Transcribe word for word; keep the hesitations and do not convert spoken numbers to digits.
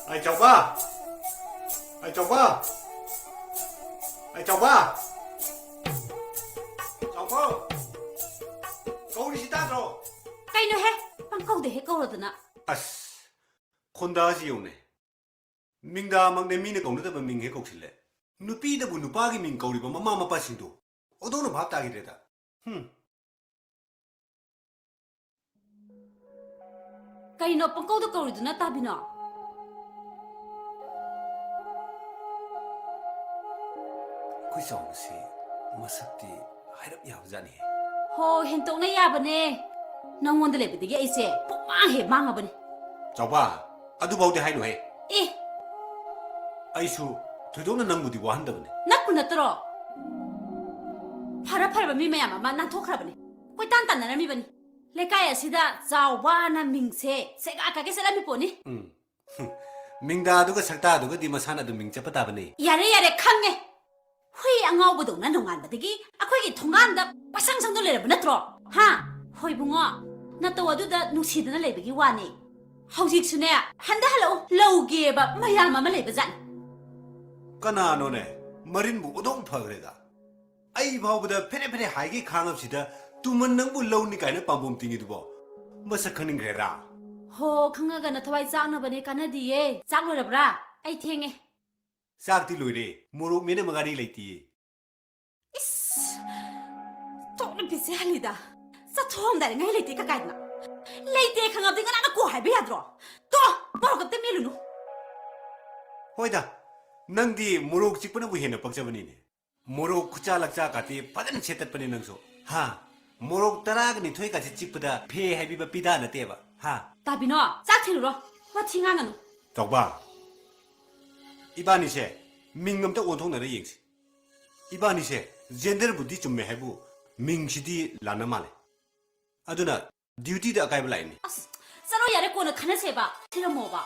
ꯑꯩ ꯆꯥꯎꯕ! ꯑꯩ ꯆꯥꯎꯕ! ꯑꯩ ꯆꯥꯎꯕ! ꯆꯥꯎꯕ! ꯀꯧꯔꯤꯁꯤ ꯇꯥꯗ꯭ꯔꯣ? ꯀꯩꯅꯣꯍꯦ? ꯄꯪꯀꯧꯗ ꯍꯦꯛ ꯀꯧꯔꯗꯅ꯫ ꯑꯁ, ꯈꯣꯟꯗꯥꯁꯤ ꯌꯦꯡꯉꯨꯅꯦ꯫ ꯃꯤꯡꯗꯥꯃꯛꯅꯦ ꯃꯤꯅ ꯀꯧꯅꯗꯕ ꯃꯤꯡ ꯍꯦꯛ ꯀꯧꯁꯤꯜꯂꯦ꯫ ꯅꯨꯄꯤꯗꯕꯨ ꯅꯨꯄꯥꯒꯤ ꯃꯤꯡ ꯀꯧꯔꯤꯕ ꯃꯃꯥ ꯃꯄꯥꯁꯤꯡꯗꯣ ꯑꯣꯟꯊꯣꯛꯅ ꯚꯥꯞ ꯇꯥꯈꯤꯗ꯭ꯔꯦꯗ꯫ ꯍꯨꯝ꯫ ꯀꯩꯅꯣ ꯄꯪꯀꯧꯗ ꯀꯧꯔꯤꯗꯨꯅ, ꯇꯥꯕꯤꯅꯣ? ꯑꯩꯈꯣꯏ ꯆꯥꯎꯕꯁꯤ ꯃꯁꯛꯇꯤ ꯍꯥꯏꯔꯞ ꯌꯥꯕꯖꯥꯠꯅꯤꯍꯦ꯫ ꯍꯣ, ꯍꯦꯟꯇꯣꯛꯅ ꯌꯥꯕꯅꯦ꯫ ꯅꯪꯉꯣꯟꯗ ꯂꯩꯕꯗꯒꯤ ꯑꯩꯁꯦ ꯄꯨꯡꯃꯥꯡ ꯍꯦꯛ ꯃꯥꯡꯉꯕꯅꯤ꯫ ꯆꯥꯎꯕ, ꯑꯗꯨꯐꯥꯎꯗꯤ ꯍꯥꯏꯅꯨꯍꯦ꯫ ꯑꯦ! ꯑꯩꯁꯨ ꯊꯣꯏꯗꯣꯛꯅ ꯅꯪꯕꯨꯗꯤ ꯋꯥꯍꯟꯗꯕꯅꯤ꯫ ꯅꯛꯄꯨ ꯅꯠꯇ꯭ꯔꯣ? ꯐꯔ ꯐꯔꯕ ꯃꯤ ꯃꯌꯥꯝ ꯑꯃ ꯅꯥꯟꯊꯣꯛꯈ꯭ꯔꯕꯅꯤ꯫ ꯀꯣꯏꯇꯥꯟ ꯇꯥꯟꯅꯔꯝꯃꯤꯕꯅꯤ꯫ ꯂꯩꯀꯥꯏ ꯑꯁꯤꯗ ꯆꯥꯎꯕꯅ ꯃꯤꯡꯁꯦ ꯁꯦꯒꯥ ꯀꯥꯒꯦ ꯆꯠꯂꯝꯃꯤ ꯄꯣꯠꯅꯤ꯫ ꯎꯝ꯫ ꯃꯤꯡꯗꯥꯗꯨꯒ ꯁꯛꯇꯥꯗꯨꯒꯗꯤ ꯃꯁꯥꯅ ꯑꯗꯨꯝ ꯃꯤꯡ ꯆꯠꯄ ꯇꯥꯕꯅꯤ꯫ ꯌꯥꯔꯦ, ꯌꯥꯔꯦ, ꯈꯪꯉꯦ꯫ ꯍꯨꯏ ꯑꯉꯥꯎꯕꯗꯧꯅ ꯅꯣꯡꯉꯥꯟꯕꯗꯒꯤ ꯑꯩꯈꯣꯏꯒꯤ ꯊꯣꯡꯒꯥꯟꯗ ꯄꯪꯁꯪ ꯁꯪꯗꯨ ꯂꯩꯔꯕ ꯅꯠꯇ꯭ꯔꯣ? ꯍꯥ? ꯍꯣꯏ ꯏꯕꯨꯡꯉꯣ, ꯅꯇꯧ ꯑꯗꯨꯗ ꯅꯨꯡꯁꯤꯗꯅ ꯂꯩꯕꯒꯤ ꯋꯥꯅꯤ꯫ ꯍꯧꯖꯤꯛꯁꯨꯅꯦ, ꯍꯟꯗ ꯍꯜꯂꯛꯎ, ꯂꯧꯒꯦꯕ ꯃꯌꯥꯝ ꯑꯃ ꯂꯩꯕꯖꯥꯠꯅꯤ꯫ ꯀꯅꯥꯅꯣꯅꯦ? ꯃꯔꯤꯟꯕꯨ ꯎꯗꯧ ꯐꯈ꯭ꯔꯦꯗ꯫ ꯑꯩ ꯐꯥꯎꯕꯗ ꯐꯦꯔꯦ ꯐꯦꯔꯦ ꯍꯥꯏꯒꯦ ꯈꯥꯡꯉꯕꯁꯤꯗ ꯇꯨꯃꯟ ꯅꯪꯕꯨ ꯂꯧꯅꯤ ꯀꯥꯏꯅ ꯄꯥꯝꯕꯣꯝ ꯇꯤꯡꯉꯤꯗꯨꯕꯣ? ꯃꯁꯛ ꯈꯪꯅꯤꯡꯈ꯭ꯔꯦꯗ꯫ ꯍꯣ, ꯈꯪꯉꯒ ꯅꯊꯋꯥꯏ ꯆꯥꯛꯅꯕꯅꯦ, ꯀꯥꯟꯅꯗꯤꯌꯦ꯫ ꯆꯥꯛ ꯂꯣꯏꯔꯕ꯭ꯔꯥ? ꯑꯩ ꯊꯦꯡꯉꯦ꯫ ꯆꯥꯛꯇꯤ ꯂꯣꯏꯔꯦ, ꯃꯣꯔꯣꯛ ꯃꯦꯠꯅꯕ ꯉꯥꯔꯤ ꯂꯩꯇꯤꯌꯦ꯫ ꯏꯁ! ꯊꯣꯛꯅ ꯄꯤꯖꯍꯜꯂꯤꯗ꯫ ꯆꯠꯊꯣꯛꯑꯝꯗꯥꯏꯗ ꯉꯥꯔꯤ ꯂꯩꯇꯦ ꯀꯥꯏꯗꯅ꯫ ꯂꯩꯇꯦ ꯈꯪꯉꯕꯗꯤ ꯉꯔꯥꯡꯅ ꯀꯣ ꯍꯥꯏꯕ ꯌꯥꯗ꯭ꯔꯣ? ꯇꯣ! ꯃꯣꯔꯣꯛ ꯑꯝꯇ ꯃꯦꯠꯂꯨꯅꯨ꯫ ꯍꯣꯏꯗ, ꯅꯪꯗꯤ ꯃꯣꯔꯣꯛ ꯆꯤꯛꯄꯅꯕꯨ ꯍꯦꯟꯅ ꯄꯛꯆꯕꯅꯤꯅꯦ꯫ ꯃꯣꯔꯣꯛ ꯈꯨꯆꯥ ꯂꯛꯆꯥ ꯀꯥꯇꯤ ꯐꯖꯅ ꯁꯦꯠꯇꯠꯄꯅꯤ ꯅꯪꯁꯨ꯫ ꯍꯥ? ꯃꯣꯔꯣꯛ ꯇꯔꯥꯒ ꯅꯤꯊꯣꯏ ꯀꯥꯁꯤ ꯆꯤꯛꯄꯗ ꯐꯦ ꯍꯥꯏꯕꯤꯕ ꯄꯤꯗꯥ ꯅꯠꯇꯦꯕ꯫ ꯍꯥ? ꯇꯥꯕꯤꯅꯣ, ꯆꯥꯛ ꯊꯤꯜꯂꯨꯔꯣ꯫ ꯋꯥꯊꯤ ꯉꯥꯡꯒꯅꯨ꯫ ꯆꯥꯎꯕ, ꯏꯕꯥꯅꯤꯁꯦ ꯃꯤꯡ ꯑꯝꯇ ꯑꯣꯟꯊꯣꯛꯅꯔ ꯌꯦꯡꯁꯤ꯫ ꯏꯕꯥꯅꯤꯁꯦ genderꯕꯨꯗꯤ ꯆꯨꯝꯃꯦ ꯍꯥꯏꯕꯨ ꯃꯤꯡꯁꯤꯗꯤ ꯂꯥꯟꯅ ꯃꯥꯜꯂꯦ꯫ ꯑꯗꯨꯅ dutyꯗ ꯑꯀꯥꯏꯕ ꯂꯥꯛꯏꯅꯤ꯫ ꯑꯁ, ꯆꯠꯂꯣ ꯌꯥꯔꯦ, ꯀꯣꯟꯅ ꯈꯟꯅꯁꯦꯕ꯫ ꯊꯤꯔꯝꯃꯣꯕ꯫